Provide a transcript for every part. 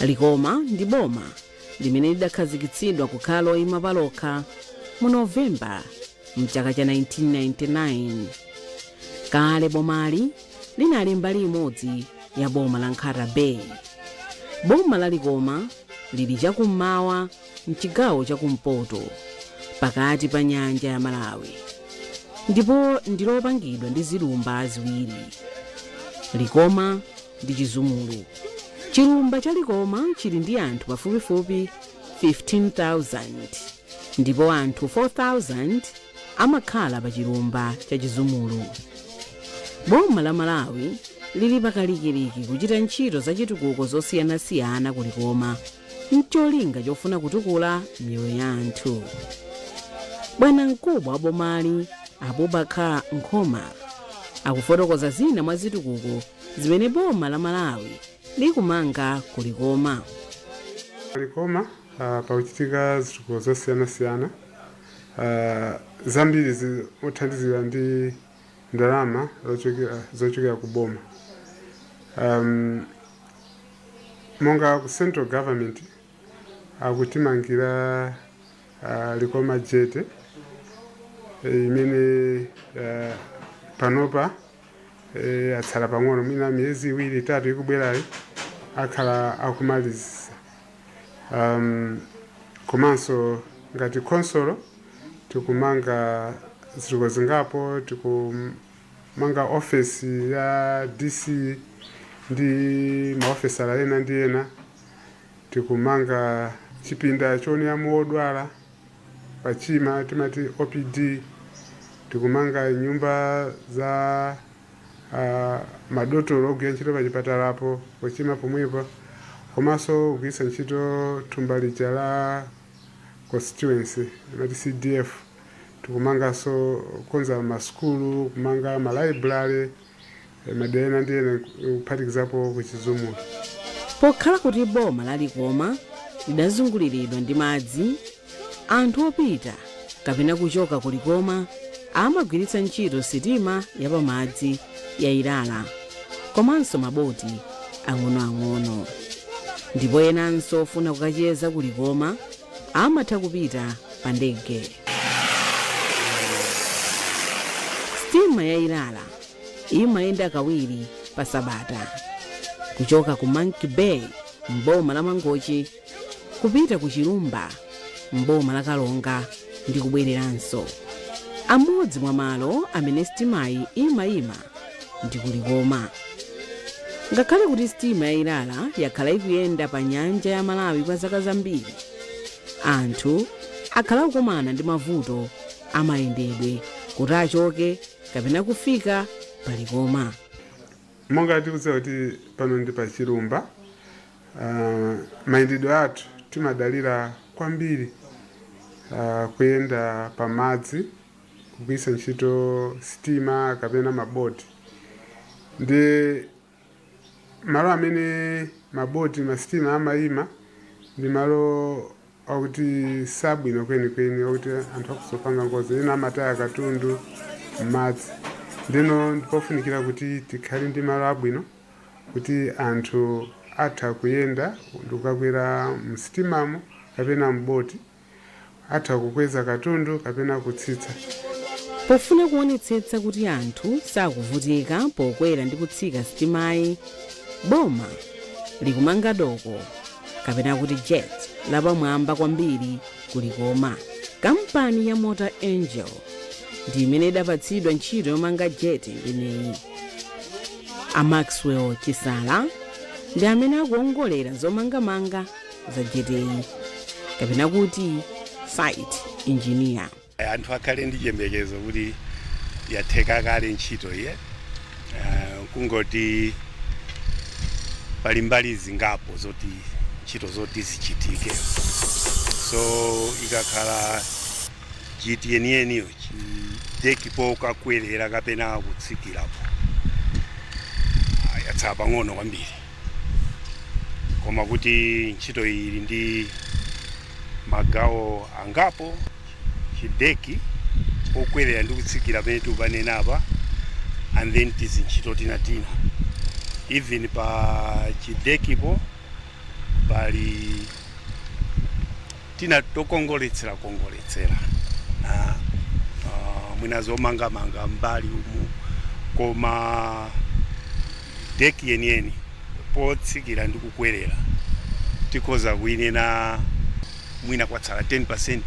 Likoma ndi boma limene lidakhazikitsidwa kukhala loyima palokha mu Novemba mchaka cha 1999. Kale bomali linali mbali imodzi ya boma la Nkhata Bay. Boma la Likoma lili chakummawa mchigawo chakumpoto pakati pa nyanja ya Malawi ndipo ndilopangidwa ndi zilumba ziwiri, Likoma ndi Chizumulu. Chilumba cha Likoma chili ndi anthu pafupifupi 15,000 ndipo anthu 4,000 amakhala pa chilumba cha Chizumulu. Boma la Malawi lili pakalikiliki kuchita ntchito zachitukuko zosiyanasiyana ku Likoma mcholinga chofuna kutukula miyoyo ya anthu. Bwana mkubwa wa bomali, Abubakar Nkhoma, akufotokoza zina mwa zitukuko zimene boma la Malawi likumanga ku Likoma. Likoma pakuchitika zitukuko zosiyanasiyana, zambiri zothandizira ndi ndalama zochokera ku boma, monga ku central government akutimangira Likoma jetty imene panopa atsala pang'ono, mwina miyezi 2, 3 ikubwerayi akhala akumaliza. Komanso ngati khonsolo tikumanga zitukuko zingapo. Tikumanga ofesi ya DC ndi maofesala ena ndi ena. Tikumanga chipinda choonera odwala pachima timati OPD. Tikumanga nyumba za madotolo ogwira ntchito pachipatalapo pochima pomwepo, komanso kugwiritsa ntchito thumba lija la constituency imati CDF. Tikumanganso kukonza masukulu, kumanga ma library madera ena ndi ena, kuphatikizapo ku Chizumulu. Pokhala kuti boma la Likoma lidazunguliridwa ndi madzi, anthu opita kapena kuchoka ku Likoma amagwiritsa ntchito sitima yapamadzi ya Ilala komanso maboti ang'onoang'ono, ndipo enanso ofuna kukacheza ku Likoma amatha kupita pa ndege. Sitima ya Ilala imayenda kawiri pa sabata kuchoka ku Monkey Bay mboma la Mangochi kupita ku Chilumba mboma la Kalonga ndi kubwereranso. Amodzi mwa malo amene sitimayi imayima ndi ku Likoma. Ngakhale kuti sitima ya Ilala yakhala ikuyenda pa nyanja ya Malawi kwa zaka zambiri, anthu akhala akukumana ndi mavuto amayendedwe kuti achoke kapena kufika pa Likoma. Monga tikudziwa kuti pano ndi pa chilumba, mayendedwe athu timadalira kwambiri kuyenda pa madzi, kugwiritsa ntchito sitima kapena maboti. Ndi malo amene maboti, masitima amayima ndi malo akuti sabwino kwenikweni, akuti anthu akusopanga ngozi, ena amataya katundu m'madzi. Ndino ndipofunikira kuti tikhale ndi malo abwino kuti anthu atha kuyenda ndikukakwera msitimamo kapena mboti, atha kukweza katundu kapena kutsitsa. Pofuna kuonetsetsa kuti anthu sakuvutika pokwera ndi kutsika sitimayi, boma likumanga doko kapena kuti jetty lapamwamba kwambiri ku Likoma. Kampani ya Mota Engil ndi imene idapatsidwa ntchito yomanga jetty imeneyi. A Maxwell Chisala ndi amene akuongolera zomangamanga za jettyyi kapena kuti site engineer. Anthu akhale ndi chiyembekezo kuti yatheka kale ntchito iye, kungoti pali mbali zingapo zoti ntchito zoti zichitike. So ikakhala jetty yeniyeniyo, chi deck pokakwerera kapena kutsikirapo, yatsala pang'ono kwambiri, koma kuti ntchito iyi ili ndi magawo angapo: chi deck pokwerera ndi kutsikira pamene tikupanena apa, and then tizintchito tina tina. Even pa chi deck po Pali tina tokongoletsera kongoletsera mwina zomangamanga mbali umu, koma deck yeniyeni potsikira ndi kukwerera tikhoza kuinena mwina kwatsala 10%.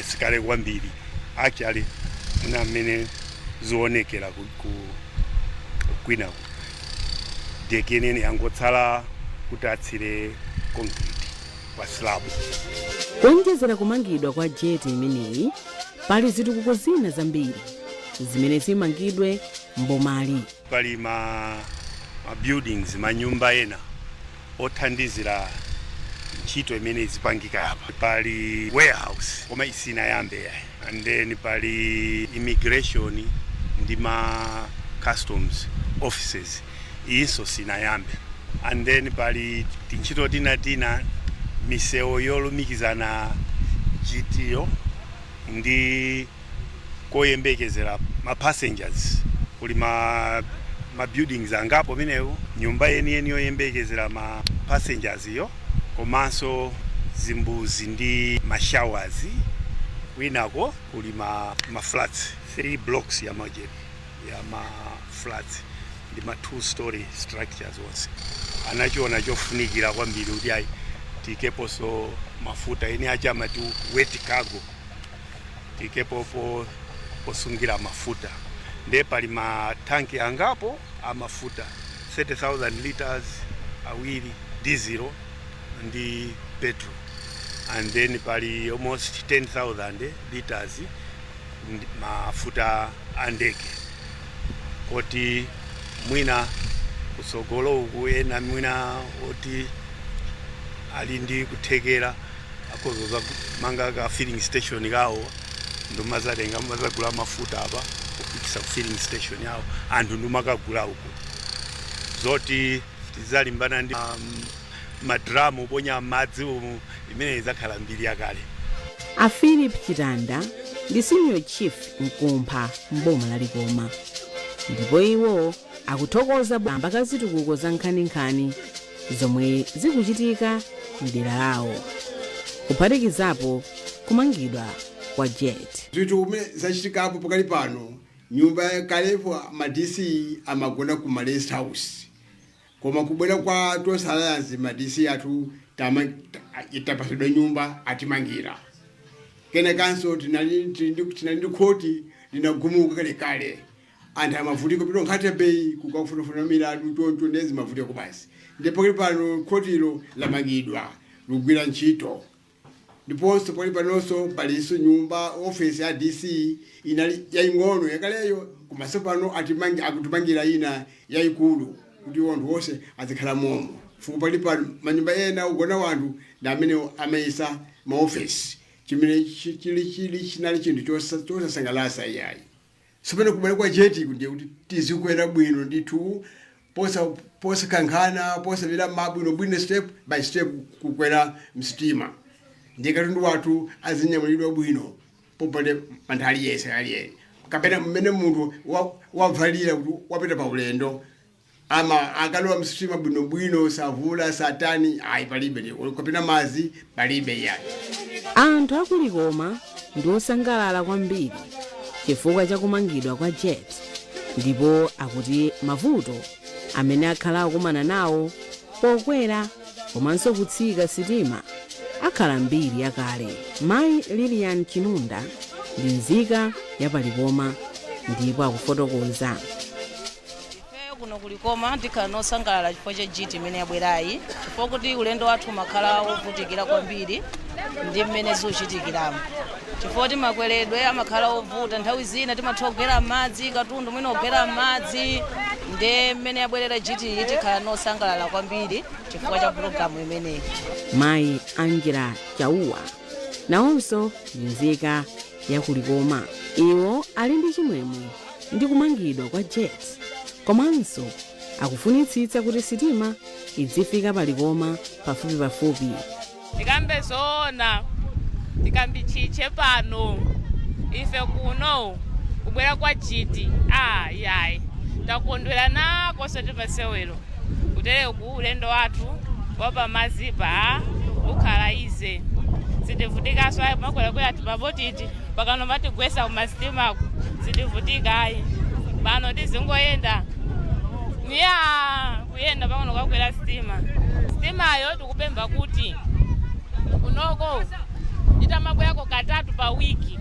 Sikale kwambiri actually, mwina mmene zionekera kwinaku deck yeniyeni yangotsala kuti atsire concrete pa slab. Kuonjezera kumangidwa kwa jetty imeneyi, pali zitukuko zina zambiri zimene zimangidwe mbomali. Pali ma buildings, manyumba ena othandizira ntchito imene izipangika apa. Pali warehouse, koma isinayambe yayi. And then pali immigration ndi ma customs offices, iyinso sinayambe. And then pali tintchito tina tina, misewu yolumikizana jetty yo ndi koyembekezera ma passengers. Kuli ma buildings angapo menewo, nyumba yeniyeni yoyembekezera ma passengers iyo, komanso zimbuzi ndi ma showers. Kwinako kuli ma flats, three blocks ya majeni ya ma flats ndi ma two story structures. Onse anachiona chofunikira kwambiri kuti ayi, tikeponso mafuta ene achamati wet cargo, tikepo posungira mafuta. Ndiye pali matanki angapo amafuta, 30,000 liters awiri, diesel ndi petrol, and then pali almost 10,000 liters mafuta a ndege, kuti mwina kutsogolo uku ena mwina oti ali ndi kuthekera akhoza manga ka filling station kawo, ndomazatenga mazagula mafuta apa kupitisa ku filling station yawo, anthu ndomakagula uku. Zoti tizalimbana ndi madramu ponya madzi umu, imene izakhala mbiri yakale. A Philip Chitanda ndi senior chief Mkumpha mboma la Likoma, ndipo iwo akuthokoza bamba ka zitukuko za nkhaninkhani zomwe zikuchitika mdera lawo, kuphatikizapo kumangidwa kwa jetty. Zinthu kumene zachitikapo pakali pano, nyumba kalepo ma DC amagona ku ma rest house, koma kubwera kwa Tonse Alliance, ma DC athu tapasidwa nyumba, atimangira. Kenakanso tinali ndi khoti linagumuka kalekale, anthu amavutika kupita Nkhata Bay kukafunafuna milandu choncho, ndezi mavutika basi. Ndipo pakali pano khotilo lamangidwa, lugwira ntchito. Ndiponso pali panonso palinso nyumba, ofesi ya DC inali yaying'ono yakaleyo, komanso pano akutimangira ina yayikulu kuti anthu onse azikhala momo. Fuko pali pano manyumba ena ugona wanthu ndi amene amayisa maofesi, chimene chili chinali chinthu chosasangalatsa iyayi. Sopano kubwera kwa jetty ndiye kuti tizikwera bwino ndithu, posakankhana, posapita mabwino bwino, step by step kukwera msitima, ndiye katundu wathu azinyamulidwa bwino popanda mantha aliyese aliyene, kapena mmene munthu wavalira kuti wapita pa ulendo, ama akalowa msitima bwinobwino, savula satani ayi, palibe kapena mazi palibe iyayi. Anthu akulikoma ndi osangalala kwambiri chifukwa cha kumangidwa kwa jetty, ndipo akuti mavuto amene akhala akumana nawo pokwera komanso kutsika sitima akhala mbiri yakale. Mayi Lilian Chinunda ndi nzika ya palikoma ndipo akufotokoza. Ifeyo kuno kulikoma tikhala nosangalala chifukwa cha jetty imene yabwerayi, chifukwa kuti ulendo wathu umakhala wovutikira kwambiri ndi mmene zikuchitikiramo, chifukwa kuti makweredwe amakhala ovuta, nthawi zina timatha kugwera m'madzi, katundu mwina kugwera m'madzi. Ndi mmene yabwerera jetty, tikhala nosangalala kwambiri chifukwa cha pulogalamu imeneyi. Mayi Angela Chauwa nawonso ndi nzika yakulikoma. Iwo ali ndi chimwemwe ndi kumangidwa kwa jetty, komanso akufunitsitsa kuti sitima idzifika palikoma pafupipafupi. Tikambe zoona, tikambichiche pano ife kuno kubwera kwa jetty, ayi ayi, takondwera nako sotipasewero kutereku ulendo wathu. Wapamazipa ukhala ize sitivutikaso ayi, makwerakwera timabotiti pakano matigwesa kumasitimako, sitivutika ayi. Pano tizingoyenda niya kuyenda pang'ono kwakwera sitima. Sitimayo tikupemba kuti kunoko itamakweyako katatu pa wiki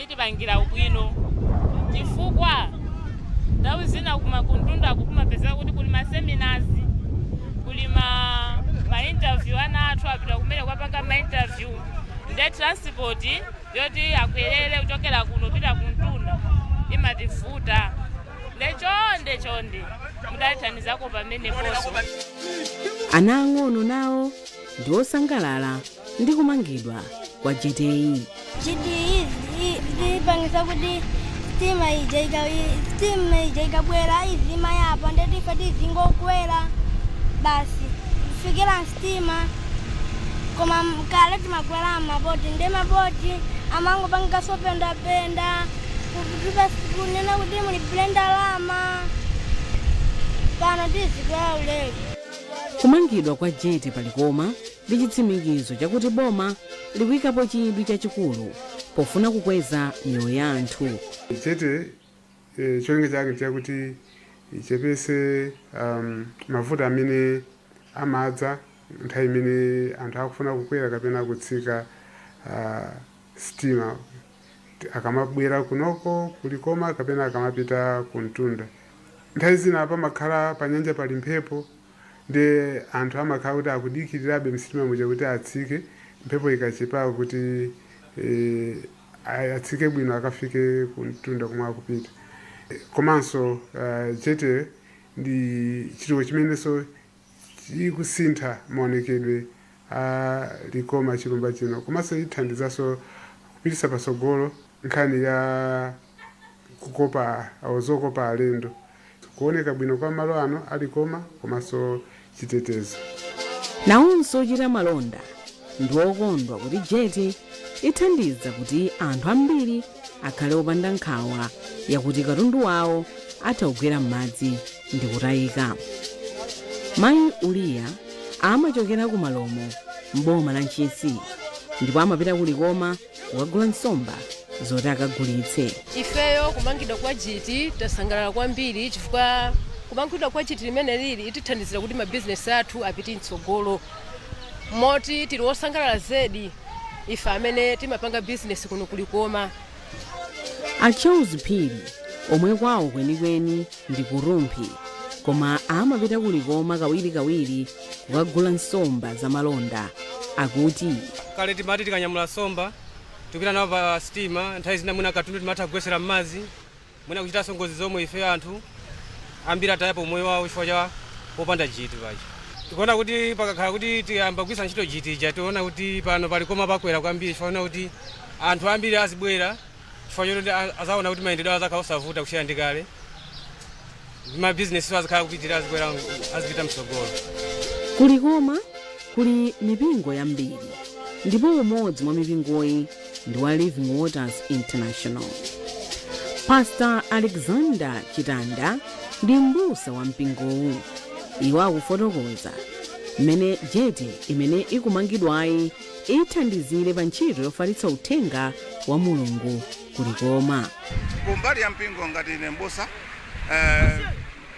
itipangira ubwino, chifukwa nthawi zina kumakuntundaku kumapezeka kuti kuli ma seminars, kuli ma interview, ana athu apita kumene kwapanga ma interview, nde transport yoti akwerere kuchokera kuno pita kuntunda imativuta. Nde chonde chonde mudatithandizako pameneponso. Ana ang'ono nawo ndi osangalala ndi kumangidwa kwa jetty. Jetty zipangisa kuti sitima ija ikabwera izima yapa, ndetife tizingokwera basi kufikira msitima. Koma kale timakwera maboti, ndi maboti amangopangaso pendapenda kunena kuti mulipire ndalama. Pano tizikwera ulere. Kumangidwa kwa jetty paLikoma ndi chitsimikizo chakuti boma likuyikapo chidwi chachikulu pofuna kukweza miyoyo ya anthu. Jetty cholinga chake chakuti ichepese mavuto amene amadza nthawi imene anthu akufuna kukwera kapena kutsika sitima, akamabwera kunoko kuLikoma kapena akamapita kuntunda. Nthawi zina pamakhala pa nyanja pali mphepo, ndi anthu amakhala kuti akudikirirabe msitima muja kuti atsike mphepo ikachepako kuti atsike bwino akafike kuntunda komwe akupita. Komanso jetty ndi chitukuko chimenenso chikusintha maonekedwe a Likoma, chilumba chino, komanso ithandizanso kupititsa patsogolo nkhani ya kukopa awo zokopa alendo, kuoneka bwino kwa malo ano aLikoma komanso chitetezo. Nawonso ochita malonda ndi okondwa kuti jetty ithandiza kuti anthu ambiri akhale opanda nkhawa yakuti katundu wawo atha kugwera m'madzi ndi kutayika. Mayi Uliya amachokera ku Malomo m'boma la Ntchisi ndipo amapita kuLikoma kukagula nsomba zoti akagulitse. Ifeyo kumangidwa kwa jetty tasangalala kwambiri, chifukwa kumangidwa kwa jetty limene lili itithandizira kuti mabizinesi athu apite mtsogolo, moti tili wosangalala zedi ife amene timapanga bizinesi kuno kuLikoma. A Charles Phiri, omwe kwawo kwenikweni ndi ku Rumphi koma amapita kuLikoma kawirikawiri kukagula nsomba zamalonda, akuti kale timati tikanyamula nsomba tikupita nawo pa sitima, nthawi zina mwina katundu timatha kugwesera m'madzi, mwina kuchitanso ngozi zomwe ife anthu ambiri atayapo moyo wawo chifukwa cha popanda jetty paja. Tikuona kuti pakakhala kuti tiyamba kugwiritsa ntchito jetty ija, tiona kuti pano paLikoma pakwera kwambiri, chifukwa kuti anthu ambiri azibwera, chifukwa choti azaona kuti mayendedwe azakhala osavuta kusiyana ndi kale, ndi mabizinesi azikhala kupitirira, azikwera, azipita mtsogolo. KuLikoma kuli mipingo yambiri ndipo umodzi mwa mipingoyi ndi wa Living Waters International. Pastor Alexander Chitanda ndi m'busa wa mpingowu. Iwo akufotokoza mmene jetty imene ikumangidwayi ithandizire pa ntchito yofalitsa uthenga wa Mulungu kuLikoma. Kumbali ya mpingo, ngati ine mbusa,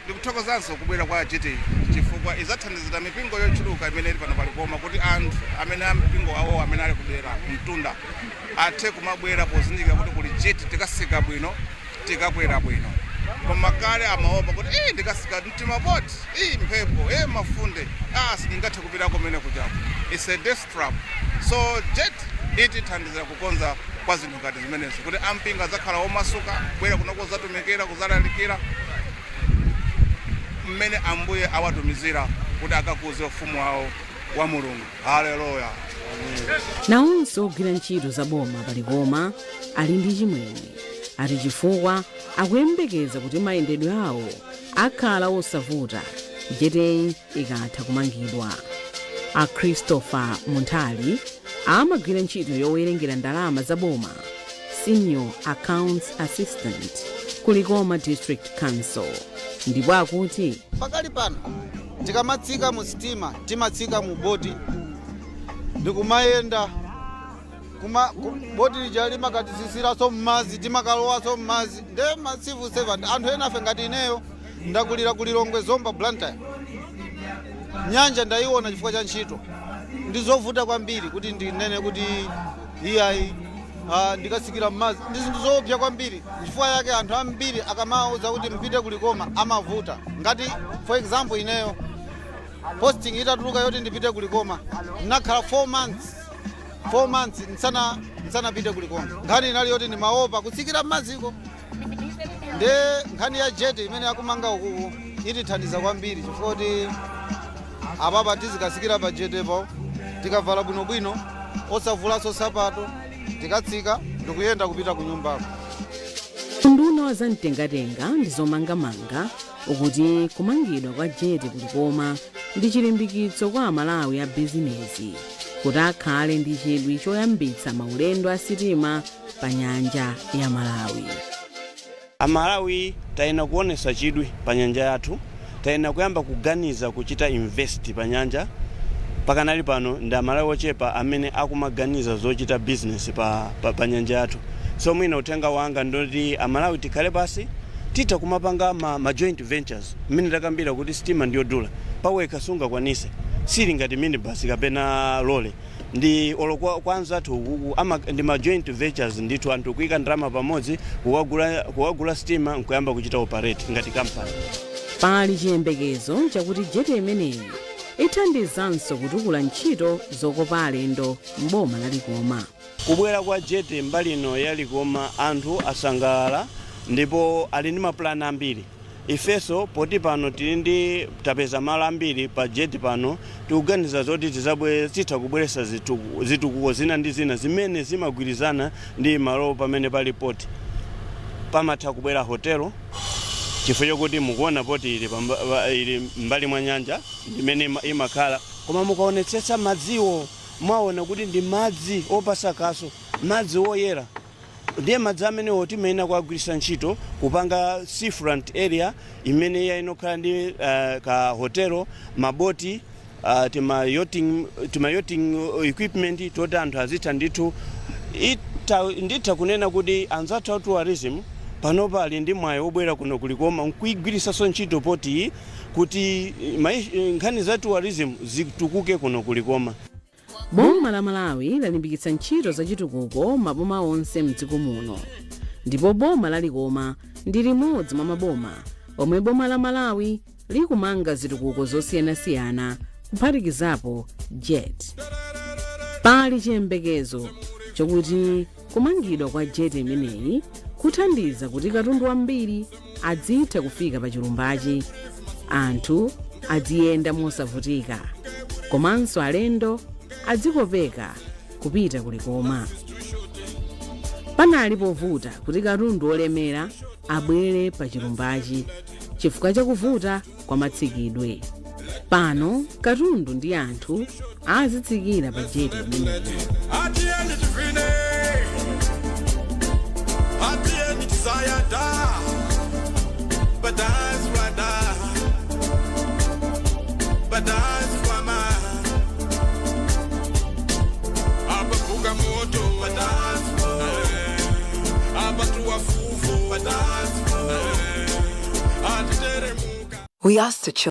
ndikuthokozanso kubwera kwa jetty, chifukwa idzathandizira mipingo yochuluka imene ili pano paLikoma, kuti anthu amene ampingo awo amene ali kudera mtunda athe kumabwera pozindikira kuti kuli jetty, tikasika bwino, tikakwera bwino. Koma kale amaopa kuti ndikasika mtimapoti, mphepo, mafunde, sindingathe kupita kumene kuchako. It's a death trap. So jetty itithandizira kukonza kwa zinthu ngati zimenezo, kuti ampingo adzakhala omasuka kubwera kuno kuzatumikira, kuzalalikira mmene Ambuye awatumizira kuti akakuze ufumu wawo wa Mulungu. Haleluya! Nawonso ogwira ntchito za boma paLikoma ali ndi chimwemwe, ati chifukwa akuyembekeza kuti mayendedwe awo akhala osavuta jetty ikatha kumangidwa. A Christopher Munthali amagwira ntchito yowerengera ndalama za boma, senior accounts assistant, kuLikoma District Council, ndipo akuti pakali pano Tikamatsika mu sitima, timatsika mu boti ndikumayenda kuma boti lija limakatisisiranso mmazi, timakalowanso mmazi. Nde ma civil servant, anthu ena afe ngati ineyo, ndakulira ku Lilongwe, Zomba, Blantyre, nyanja ndayiona chifukwa cha ntchito. Ndi zovuta kwambiri kuti ndinene kuti iyayi, ndikatsikira mmadzi. Ndi zinthu zoopsa kwambiri. Chifukwa yake anthu ambiri akamauza kuti mpite kulikoma amavuta. Ngati for example ineyo, posting itatuluka yoti ndipite kulikoma, ndinakhala 4 months, 4 months nsanapite kulikoma. Nkhani inali yoti ndimaopa kutsikira mmadziko. Nde nkhani ya jetty imene akumanga ukuku itithandiza kwambiri, chifukwa kuti apapa tizikatsikira pa jettypo, tikavala bwinobwino, osavulanso sapato, tikatsika ndikuyenda kupita ku nyumbako. Unduna wa zamtengatenga ndi zomangamanga ukuti kumangidwa kwa jetty kulikoma ndi chilimbikitso kwa Amalawi a bizinezi kuti akhale ndi chidwi choyambitsa maulendo a sitima pa nyanja ya Malawi. Amalawi tayena kuonesa chidwi pa nyanja yathu, tayena kuyamba kuganiza kuchita invest pa nyanja. Pakanali pano ndi Amalawi ochepa amene akumaganiza zochita business pa nyanja yathu. So mwina uthenga wanga ndoti Amalawi tikhale pasi, titha kumapanga ma joint ventures. Mmene takambira kuti sitima ndiyodula, pawekha sungakwanise, sili ngati minibus kapena lole ndi olo kwa anzathu ukuku ndi ma joint ventures ndithu, anthu kuyika ndalama pamodzi kukagula sitima nkuyamba kuchita operate ngati company. Pali chiyembekezo chakuti jetty imeneyi ithandizanso kutukula ntchito zokopa alendo m'boma la Likoma. Kubwera kwa jetty mbali ino ya Likoma, anthu asangalala ndipo ali ndi mapulani ambiri. Ifenso poti pano tili ndi tapeza malo ambiri pa jetty pano, tikuganiza zoti titha kubweretsa zitukuko zina ndi zina zimene zimagwirizana ndi malo pamene pali port. Pamatha kubwera hotelo, chifukwa chokuti mukuona poti ili mbali mwa nyanja imene imakhala. Koma mukaonetsetsa madziwo, mwaona kuti ndi madzi opasa kaso, madzi oyera. Ndiye madzi amenewo timayenera kuagwiritsa ntchito kupanga seafront area imene iya inokhala ndi ka hotelo, maboti, tima yachting equipment toti anthu azitha ndithu. Nditha kunena kuti anzathu a tourism panopa ali ndi mwayi wobwera kuno kulikoma nkuigwiritsanso ntchito poti kuti nkhani za tourism zitukuke kuno kulikoma. Boma la Malawi lalimbikitsa ntchito zachitukuko maboma onse mdziko muno, ndipo boma la Likoma ndi limodzi mwa maboma omwe boma la Malawi likumanga zitukuko zosiyanasiyana, kuphatikizapo jetty. Pali chiyembekezo chokuti kumangidwa kwa jetty imeneyi kuthandiza kuti katundu wambiri adzitha kufika pa chilumbachi, anthu adziyenda mosavutika, komanso alendo adzikopeka kupita kulikoma. Panali povuta kuti katundu olemera abwere pa chilumbachi chifukwa chakuvuta kwa matsikidwe. Pano katundu ndi anthu azitsikira pa jetty imeneyi. Atiyeni tivine, atiyeni tisayata badazwada badazwama apapuka moto apatuwa fufu atiteremuka. We asked the children.